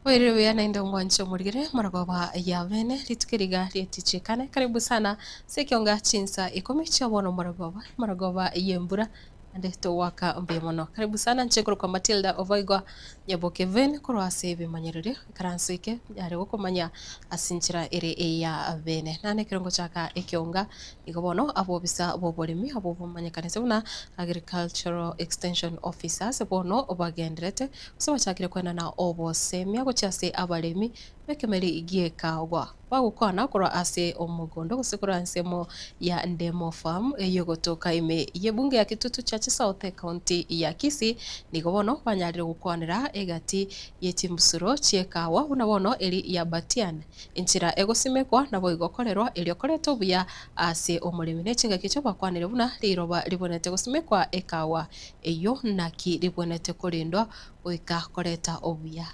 Oirire buya naende omwanche omorigere morogoba ya bene rituko eriga rietichikane karibu sana ase ekionga chinsa ikomi chia bono morogoba morogoba y'embura naende togwaka mbuya mono karibu sana inche nkorokwa Matilda Obaigwa Nyaboke Vane korwa ase ebimanyererio ekaranso eke yare gokomanya ase enchera ere eya bene naende ekero ngochaka ekionga Igo bono abobisa b'oboremi abwo bomanyekanete buna Agricultural Extension Officers bono bagenderete gose bachakire koenana obosemia gochia ase abaremi b'ekemeri gi'ekaagwa. Bagokwana korwa ase omogondo gose korwa ensemo ya Ndemo Farm eyogotoka ime y'ebunge ya Kitutu Church South ecounty ya Kisii nigo bono banyarire gokwanera egati ye chimbusuro chi'ekaagwa buna bono eri ya Batian Enchera egosimekwa naboigo korerwa erio koreta obuya ase omoremi. Ne chingaki echio bakwanire buna riroba ribwenerete gosimekwa ekawa eyio naki ribwenerete korendwa goika koreta obuya.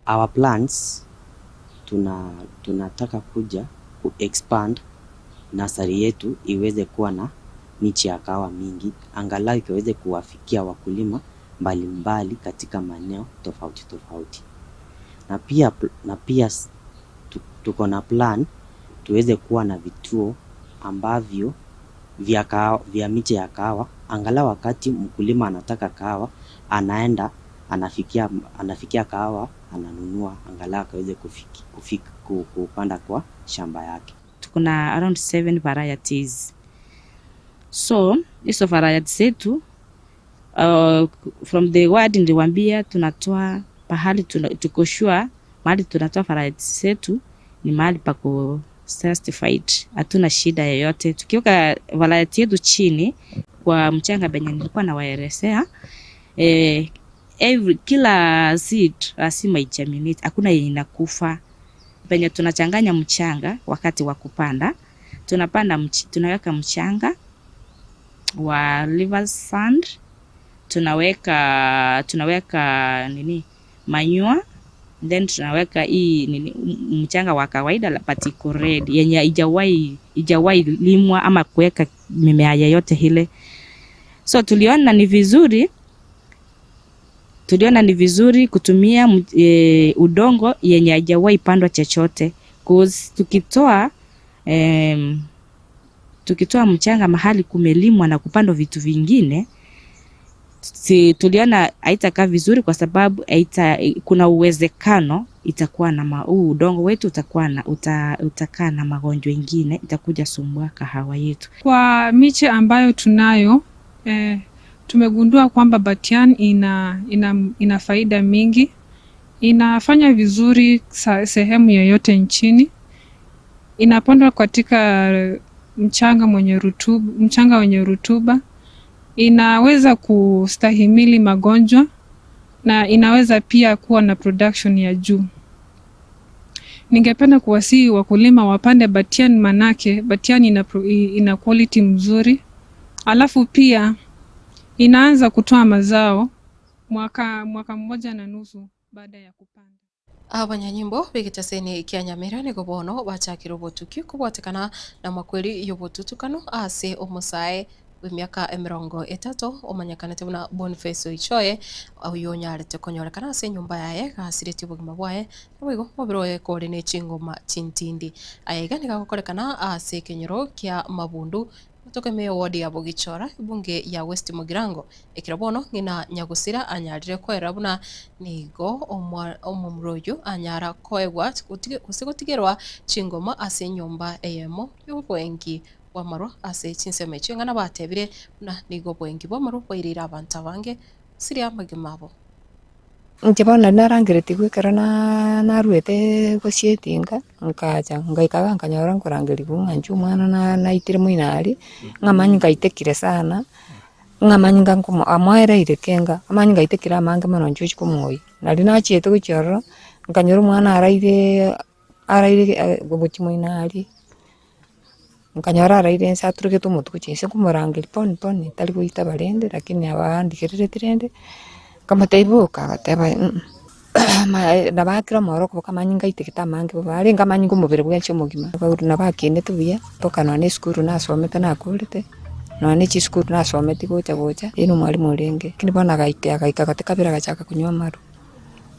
Our plans tuna tunataka kuja ku expand nursery yetu iweze kuwa na miche ya kahawa mingi angalau ikaweze kuwafikia wakulima mbali mbali katika maeneo tofauti tofauti. Na pia na pia tuko na plan tuweze kuwa na vituo ambavyo vya kahawa, vya miche ya kahawa angalau wakati mkulima anataka kahawa anaenda anafikia, anafikia kahawa ananunua angalau akaweze kufiki, kufika, kupanda kwa shamba yake. Tuko na around 7 varieties. So hizo varieties zetu from the word niliwaambia tunatoa pahali tuna, tuko sure mahali tunatoa varieties zetu ni mahali pako certified, hatuna shida yoyote. Tukiweka variety yetu chini kwa mchanga benye nilikuwa nawaelezea eh, every, kila seed lazima igerminate, hakuna yenye inakufa. Penye tunachanganya mchanga wakati wa kupanda, tunapanda mch, tunaweka mchanga wa river sand, tunaweka tunaweka nini manure then tunaweka hii nini mchanga wa kawaida but iko red yenye haijawahi haijawahi limwa ama kuweka mimea yeyote ile. So tuliona ni vizuri tuliona ni vizuri kutumia e, udongo yenye haijawahi pandwa chochote cause tukitoa em, tukitoa mchanga mahali kumelimwa na kupandwa vitu vingine si, tuliona haitakaa vizuri kwa sababu haita, kuna uwezekano itakuwa na ma, huu udongo wetu utakuwa na uta, utakaa na magonjwa ingine itakuja sumbua kahawa yetu. Kwa miche ambayo tunayo eh, tumegundua kwamba Batian ina, ina, ina faida mingi. Inafanya vizuri sehemu yoyote nchini. Inapandwa katika mchanga mwenye rutuba, mchanga wenye rutuba. Inaweza kustahimili magonjwa na inaweza pia kuwa na production ya juu. Ningependa kuwasihi wakulima wapande Batian manake Batian ina, ina quality mzuri, alafu pia inaanza kutoa mazao mwaka, mwaka mmoja na nusu baada ya kupanda. Abanyanyimbo b'egetaseni kia Nyamira nigo bono bachakire obotuki kobwatekana namakweri y'obotutukano ase omosae bw'emiaka emerongo etato omanyekanete buna Boniface Oichoe oyio onyarete konyorekana ase enyomba yaye gasiretie obogima bwaye naboigo omobere oye kore ne chingoma chintindi. Aya iga nigo agokorekana ase ekenyoro kia Mabundu gotoka ime y'eward ya Bogichora ebunge ya West Mugirango ekero bono ng'ina Nyagusira anyarire koerera buna nigo omomura oyio anyara koegwa gose gotigerwa chingoma ase enyomba eyemo y'obwengi bw'amarwa ase chinsemo echio ing'ana batebire buna nigo obwengi bw'amarwa bwaireire abanto abange gosiria amagima abo. Inche bono nari narangeretigwe ekero na naruete gochia etinga, nkacha ngaika iga nkanyora nkorangerigwa ng'a inche omwana na naitire moino aria, ng'a amanyinga aitekire sana, ng'a amanyinga nkomo amoereire kenga, amanyinga aitekire amange mono inche ochia komoyia. Nari nachiete gochia ororo, nkanyora omwana araireee araire gochia moino aria, nkanyora araire inse aturegete omotwe gochia inse nkomorangeria poni poni tari goitaba rende lakini nabo andigerereti rende, nkamotebia boka agateba nabo akire omoro okoboka amanyinga aitegete amange bobe arenge amanyinga omobere bwensi omogima, nabo akinete buya mpaka nonye na esukuru nasomete nakorete, nonye na chisukuru nasometi gocha gocha, ere na omwalimu orenge, lakini bono agaika agaika gati kabere agachaka konywa amarwa.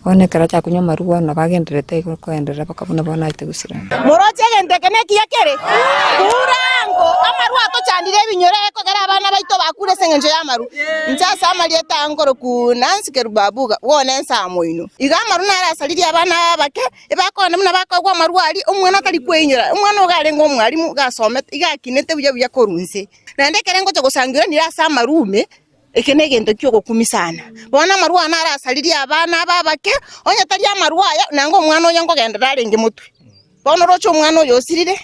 Bono ekero achaka konywa amarwa bono nabo agendererete igo koenderera mpaka buna bono aete gosira. Moroche egento eke nekiya kere? Kurango amarwa atochandire ebinyoro ekogera abana baito bakure ase engencho y'amarwa. Inche ase amarieta aa nkoroku Nancy Kerubabuga, bwone ense moino. Igo amarwa narasaririe abana aba abake, ebakogenda buna bakoegwa amarwa aria, omwana atari kweinyora. Omwana ogo arenge omwalimu, iga asomete, iga akinete buya buya korwa inse. Naende ekero ngocha gosangerwa nire ase amarwa ime, Eke negento ki'ogokumia sana. Bono amarwa aya narasaririe abana aba abake, onye tari amarwa aya, nanga omwana oyo nkogenderera arenge motwe. Bono oroche omwana oyo osirire,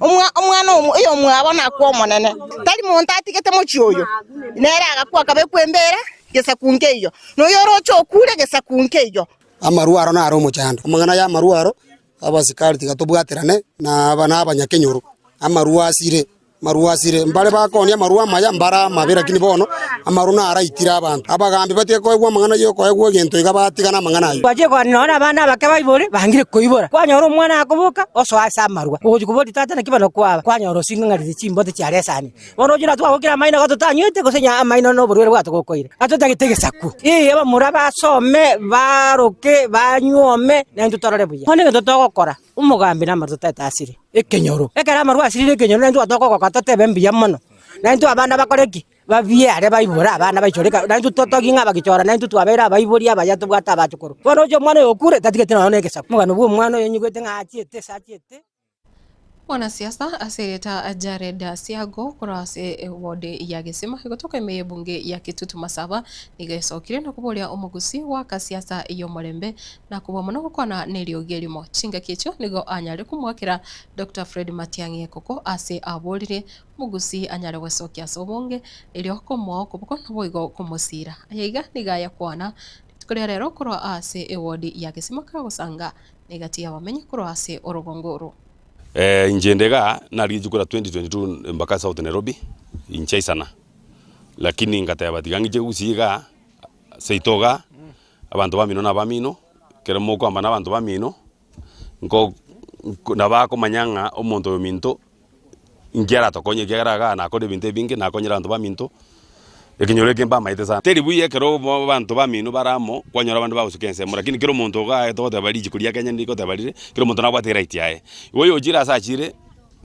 omwa omwana omo oyomwabo nakwe omonene. Tari monto atigete mochie oyo, nere agakwa akabekwa embera, gesaku nkeiyo. Na oyo oroche okure, gesaku nkeiyo. Amarwa aro naro omochando. Amang'ana y'amarwa aro, abasikari tiga tobwaterane na aba na abanyakenyoro, amarwa asire. Amarwa asire, mbare bakonia amarwa amaya, mbare amabe, lakini bono amarwa naraitire abanto. Abagambi batige koegwa amang'ana y'okoegwa egento iga batigane amang'ana ayio. Gwachire kogania nonya nabana abake baibore, bangire koibora. Kwanyora omwana akoboka, osoa ase amarwa. Ogochia koboria tata naki bono kwaba, kwanyora osing'ang'arire chimbote chiaresania. Bono ochire twagokire amaino iga totanyuete, gose onye amaino na oborwaire bwatogokoire. Atotagete egesaku. Ee, abamura basome, baroke, banyuome, naintwe torore buya. Bono egento togokora, Omogambi namarwa totagete asire ekenyoro. Ekero amarwa asirire ekenyoro naintwe tokogoka totebe mbuya mono. Naintwe abana bakore ki? Babiare baibore abana baichore eka naintwe totogie ng'a abagichora naintwe twabeire abaibori abaya tobwate abachukuru. Bono oche omwana oyo okure tatigeti nonya na egesaku. Omogano bwa omwana oyo nyigwete ng'a achiete ase achiete. Mwanasiasa ase erieta Jared Asiago korwa ase eward ya Gesima egotoka ime y'ebunge ya Kitutu Masaba nigo esokire na koboria omogusi goaka siasa y'omorembe na kobua mono gokwana neriogi erimo. Chingaki echio nigo anyare komoakera Doctor Fred Matiang'i ekoko ase aborire omogusi anyare gwesokia ase obonge erio komoa okoboko naboigo komosiira. Aya iga nigo ayakwana rituko ria rero korwa ase eward ya Gesima kagosanga negati y'abamenyi korwa ase orogongo oro. Inche inde igaa narigia chikura 2022 mpaka South Nairobi, inche isana, lakini ngateba tiga ng'iche gusii igaa, seito igaa, abanto bamino na abamino, ekero mokoamba na abanto bamino, nko nko nabakomanya ng'a omonto oyo ominto inki aratokonye ekiagera igaa nakore ebinto ebinge, nakonyire abanto baminto, ekenyoro eke mbamaete sana. Teri buya ekero abanto bamino bare amo, kwanyora abande bagosuka ensemo, lakini kera omonto igaa togoteba richiko ria Kenya ndigoteba rire, kera omonto nabwate eright yaye. Igo oyochire ase achire,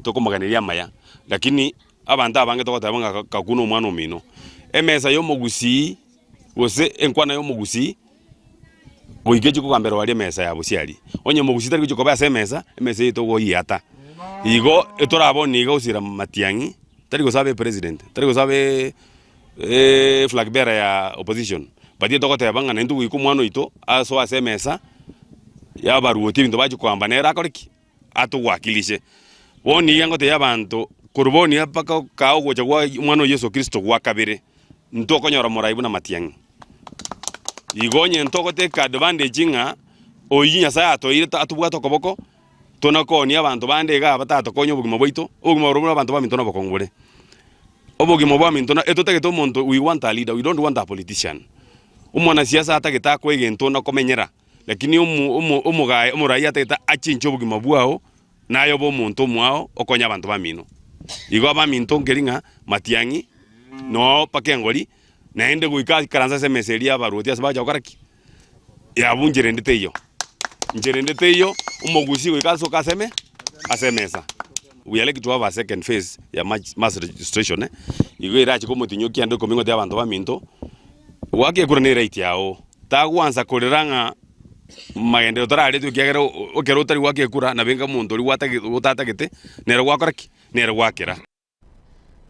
tokomoganeria amaya, lakini abanto abange togoteba ng'a kakuna omwana omino. Emesa ya omogusii. gose enkwana y'omogusii, goika echie kogamberwa aria emesa ya bosiaria. Onye omogusii tari gochia koba ase emesa, emesa eye togoyiata. Igo etorabone iga gosira matiang'i, tari gose abe president, tari gose abe flag bearer ya opposition, but etogoteba ng'a naintwe goika omwana oito asoe ase emesa ya abaruoti ebinto bachia kogamba nere akore ki? Atogwakilishe. Bono iga ngotebia abanto, korwa bono iga mpaka okaa ogocha gwa omwana o Yeso Kristo gwa kabere, ntokonyora morai buna matiang'i. Igo onye ntogotake advantage ng'a oyio Nyasaye atoeire atobwate okoboko, tona koonia abanto bande igaa batatokonye obogima bwaito, obogima borobwo buna abanto baminto nobokong'u bore. Obogima bwaminto na etotagete omonto we want a leader, we don't want a politician. Omwanasiasa atagete akoe egento na komenyera. Lakini omo omo omogaye omoraia atagete achenche obogima bwao, naye obe omonto omoao okonye abanto bamino. Igo abaminto nkeri ng'a matiang'i noo mpaka engori, naende goika aikaranse ase emesa eria y'abaruoti ase bagocha gokora ki? Abwo nchera ende teiyo, nchera ende teiyo, omogusii goika asoke ase eme ase emesa. We are like to have a second phase ya mass registration, igo erache komotinyokia ande ikomi ngotebia abanto baminto, goaka ekura ne right yao. Tagwansa korera ng'a magenderero tararetwe ekiagera ekero otari goaka ekura nabo enga omonto oria gwatagete otatagete nere gwakora ki? Nere gwakera.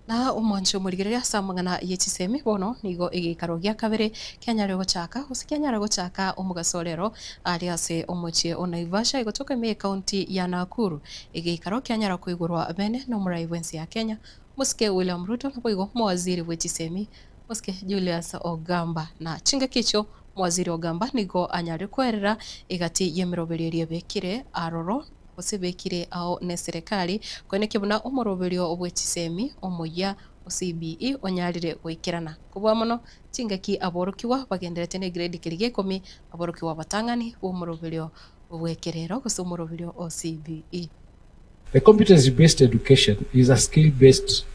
Na omwanche omorigereria ase amang'ana ye chisemi bono nigo egeikaro gia kabere kianyare gochaka gose kianyare gochaka omogaso rero aria ase omochie o Naivasha egotoka ime y'ekaunti ya Nakuru. Egeikaro kianyara koigorwa bene nomorai bw'ense ya Kenya Omosike William Ruto naboigo omowaziri bwe chisemi Omosike Julius Ogamba. Na chingaki echio Omowaziri Ogamba nigo anyare kwerera egati y'emeroberio eria ebekire aroro gose ebekire ao neserekari koenekia buna omoroberio bwe chisemi omoyia o CBE onyarire goikerana. Kobua mono chingaki aborokigwa bagenderete ne grade keria gia ikomi aborokigwa abatang'ani b'omoroberio bw'ekerero gose omoroberio o CBE. The competency based education is a skill based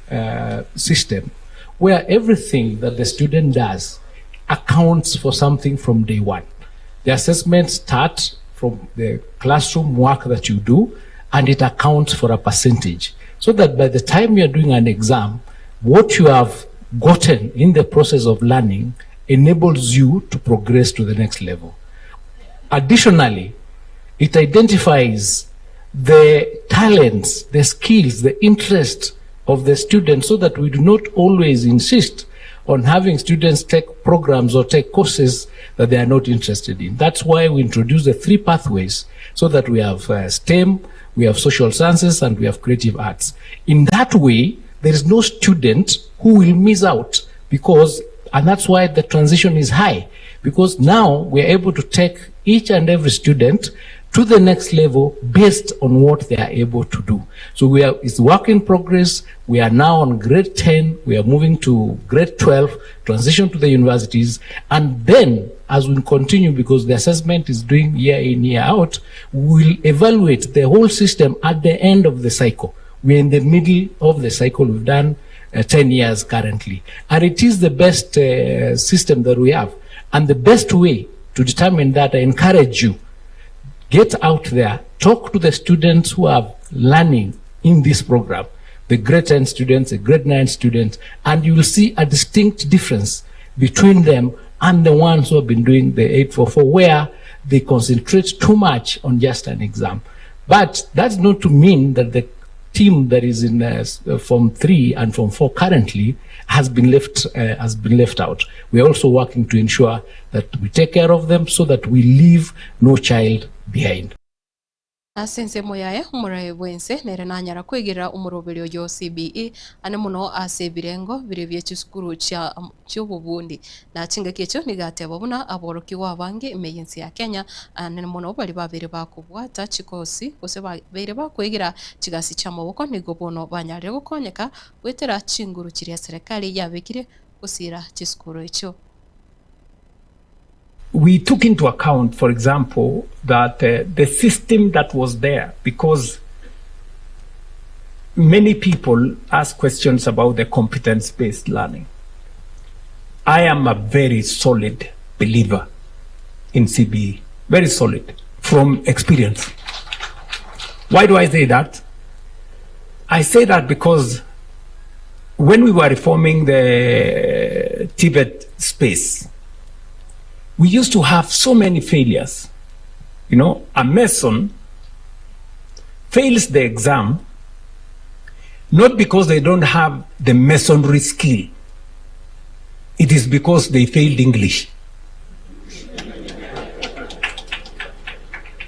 system where everything that the student does accounts for something from day one. The assessments start from the classroom work that you do and it accounts for a percentage so that by the time you're doing an exam, what you have gotten in the process of learning enables you to progress to the next level. Additionally, it identifies the talents, the skills, the interests of the students so that we do not always insist on having students take programs or take courses that they are not interested in. That's why we introduce the three pathways so that we have uh, STEM, we have social sciences, and we have creative arts. In that way, there is no student who will miss out because, and that's why the transition is high, because now we are able to take each and every student to the next level based on what they are able to do. So we are, it's work in progress. We are now on grade 10. We are moving to grade 12, transition to the universities. And then as we continue, because the assessment is doing year in, year out, we'll evaluate the whole system at the end of the cycle. We're in the middle of the cycle. We've done uh, 10 years currently. And it is the best uh, system that we have. And the best way to determine that, I encourage you, get out there, talk to the students who are learning in this program, the grade 10 students, the grade 9 students, and you will see a distinct difference between them and the ones who have been doing the 844, where they concentrate too much on just an exam. But that's not to mean that the team that is in uh, uh Form 3 and Form 4 currently has been left uh, has been left out. We are also working to ensure that we take care of them so that we leave no child behind. Ase ensemo yaye omoraai bw'ense nere nanyara kwegerera omoroberio oyo CBE ane mono ase ebirengo biria bie chisukuru chia chi'obobundi. Na chingaki echio nigo ateba buna aborokigwa abange ime y'ense ya Kenya ane mono baria babeire bakobwata chikosi gose babeire bakoegera chigasi chi'amaboko nigo bono banyarire gokonyeka goetera chinguru chiria serikali yabekire gosiira chisukuru echio. We took into account, for example, that uh, the system that was there, because many people ask questions about the competence based learning. I am a very solid believer in CBE, very solid from experience. Why do I say that? I say that because when we were reforming the TVET space, we used to have so many failures. You know, a mason fails the exam not because they don't have the masonry skill, it is because they failed English.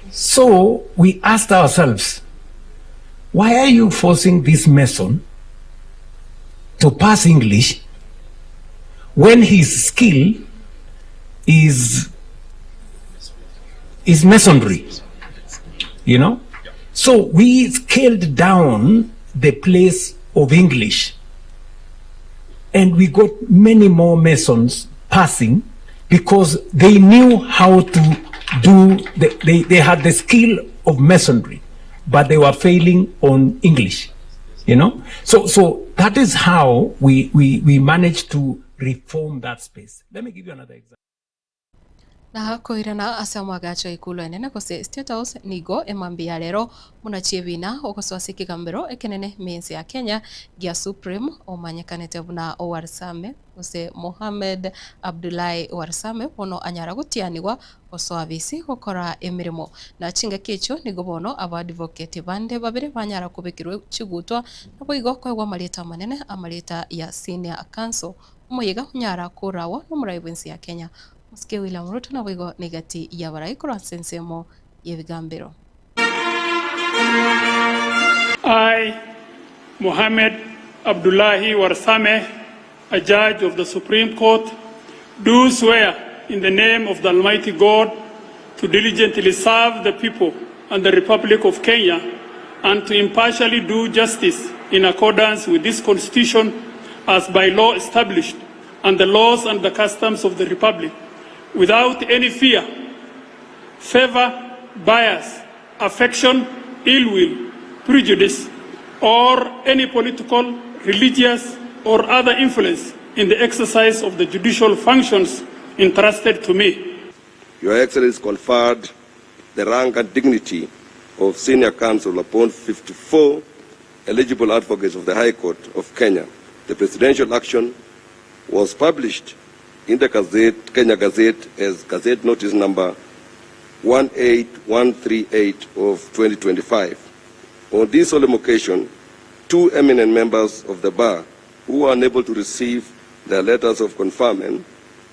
So we asked ourselves, why are you forcing this mason to pass English when his skill is is masonry? You know? So we scaled down the place of English and we got many more masons passing because they knew how to do, the, they, they had the skill of masonry, but they were failing on English, you know? So, so that is how we, we, we managed to reform that space. Let me give you another example. Na koirana ase amagacho a Ikulu enene gose State House nigo emambia ya rero buna chiebina ogosoa ase ekegambero ekenene ime ense ya Kenya gia Supreme omanyekanete buna Warsame gose Mohamed Abdullahi Warsame bono anyara gotianigwa gosoa abisi gokora emeremo. Na chingaki echio nigo bono abaadvocate bande babere banyara kobekerwa chigutwa naboigo koegwa amarieta amanene amarieta ya Senior Counsel omoyega onyara korawa nomorai bwense ya Kenya Mosike William Ruto naboigo negati y'abarai korwa ase ensemo y'ebigambero. I, Mohamed Abdullahi Warsame, a judge of the Supreme Court, do swear in the name of the Almighty God to diligently serve the people and the Republic of Kenya and to impartially do justice in accordance with this Constitution as by law established and the laws and the customs of the Republic, without any fear, favor, bias, affection, ill will, prejudice, or any political, religious, or other influence in the exercise of the judicial functions entrusted to me. Your Excellency conferred the rank and dignity of Senior Counsel upon 54 eligible advocates of the High Court of Kenya. The presidential action was published in the Gazette, Kenya Gazette as Gazette Notice Number 18138 of 2025. On this solemn occasion, two eminent members of the bar who were unable to receive their letters of conferment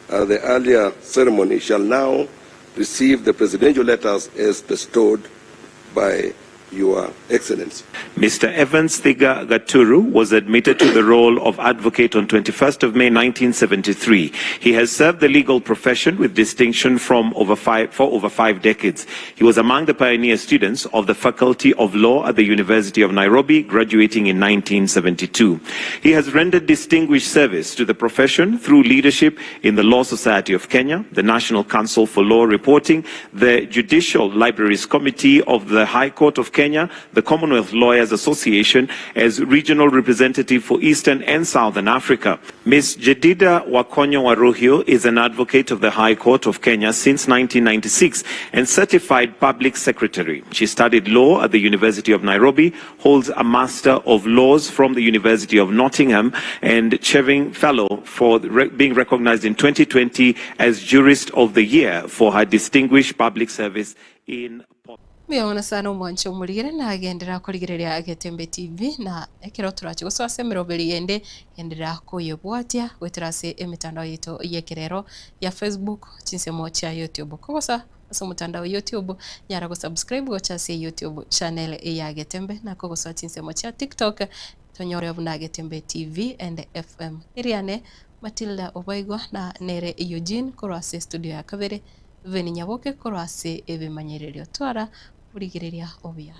at the earlier ceremony shall now receive the presidential letters as bestowed by Your Excellency. Mr. Evans Thiga Gaturu was admitted to the role of advocate on 21st of May 1973. He has served the legal profession with distinction from over five, for over five decades. He was among the pioneer students of the Faculty of Law at the University of Nairobi, graduating in 1972. He has rendered distinguished service to the profession through leadership in the Law Society of Kenya, the National Council for Law Reporting, the Judicial Libraries Committee of the High Court of Kenya, the Commonwealth Lawyers Association, as regional representative for Eastern and Southern Africa. Ms. Jedida Wakonyo Waruhiu is an advocate of the High Court of Kenya since 1996 and certified public secretary. She studied law at the University of Nairobi, holds a Master of Laws from the University of Nottingham, and Chevening Fellow for re being recognized in 2020 as Jurist of the Year for her distinguished public service in Mbuya mono sana omwanche omorigere nagenderera korigereria Getembe TV na ekero torache gosoa ase emeroberi ende genderera koyebwatia goetera ase emetandao yaito y'ekerero ya Facebook chinsemo chia YouTube kogosa ase omotandao YouTube nyara gosubscribe gocha ase YouTube channel ya Getembe na kogosoa chinsemo chia TikTok tonyore buna Getembe TV and FM. Eriane Matilda Obaigwa na nere Eugene korwa ase studio ya kabere Veni Nyaboke korwa ase ebimanyererio. Twara borigereria obuya.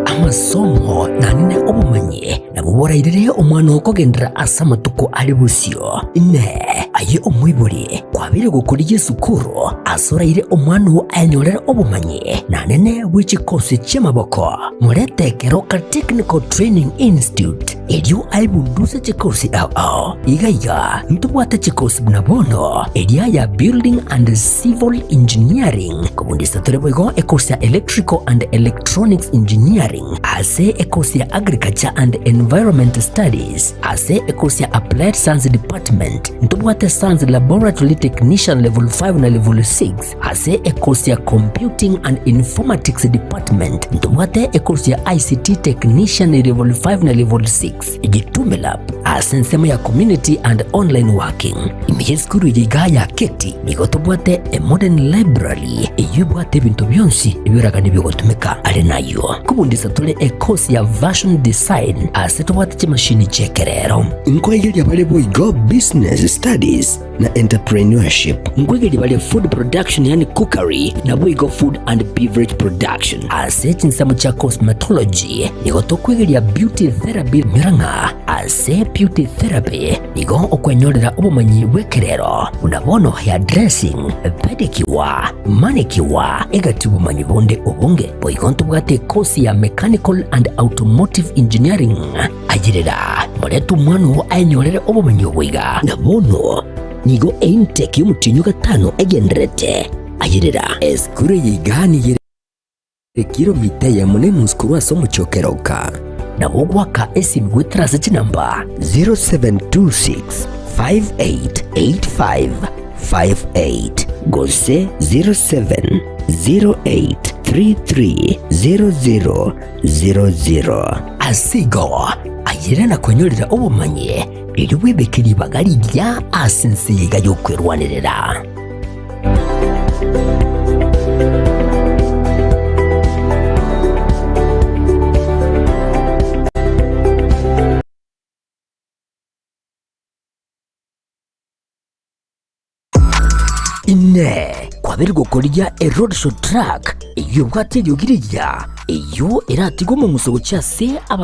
Amasomo nanene obomanyi nabwo borairere omwana okogenderera ase amatuko are bosio. Inee! Aye omoibori kwabeire gokorigia esukuru ase oraire omwana oo ayenyorere obomanyi nanene bwe chikosi chi'amaboko? Morete Keroka Technical Training Institute erio aebunduse chikosi ao ao. Iga iga ntobwate chikosi buna bono eria ya Building and Civil Engineering, kobundisa tore boigo ekosi ya Electrical and Electronics Engineering, ase ekosi ya Agriculture and Environment Studies, ase ekosi ya Applied Science Department, ntobwate Science Laboratory Technician Level 5 na Level 6, ase ekosi ya Computing and Informatics Department, ntobwate ekosi ya ICT Technician Level 5 na Level 6, Gitume Lab, ase ensemo ya Community and Online Working. Ime y'esukuru eye igaa ya Keti nigo tobwate a modern library eyio ebwate ebinto bionsi ebioragani bigotumeka. Are nayio kobundisa tore ekosi ya Fashion Design ase tobwate chimashini chi'ekerero. Nkoegeria bare boigo Business Studies na Entrepreneurship. Nkoegeria bare Food Production yaani Cookery naboigo Food and Beverage Production. Ase chinsemo chia Cosmetology nigo tokwegeria Beauty Therapy nyora ng'a ase Beauty Therapy nigo okwenyorera obomanyi bw'ekerero buna bono hair dressing, pedicure, manicure, egati obomanyi bonde obonge. Boigo ntobwate ekosi ya Mechanical and Automotive Engineering. Ayerera, morete omwana oo aenyorere obomanyi obo iga. Na bono nigo eintake y'omotienyi o gatano egendererete. Ayerera, esukuru eye iga nigo ere kilomita eyemo na enusu korwa ase omochie o Keroka. Nabo ogoaka esimi goetera ase chinamba 0726 5885 58 gose 0708 3300 00. Ase igo, ayere na kwenyorera obomanyi, erio bwebeke ribaga rigiya ase ense eye iga y'okwerwanerera. Inee! Kwabeire gokorigia eroadshow truck eyio ebwate eriogi rigiya, eyio eratige omong'uso gochia ase aba.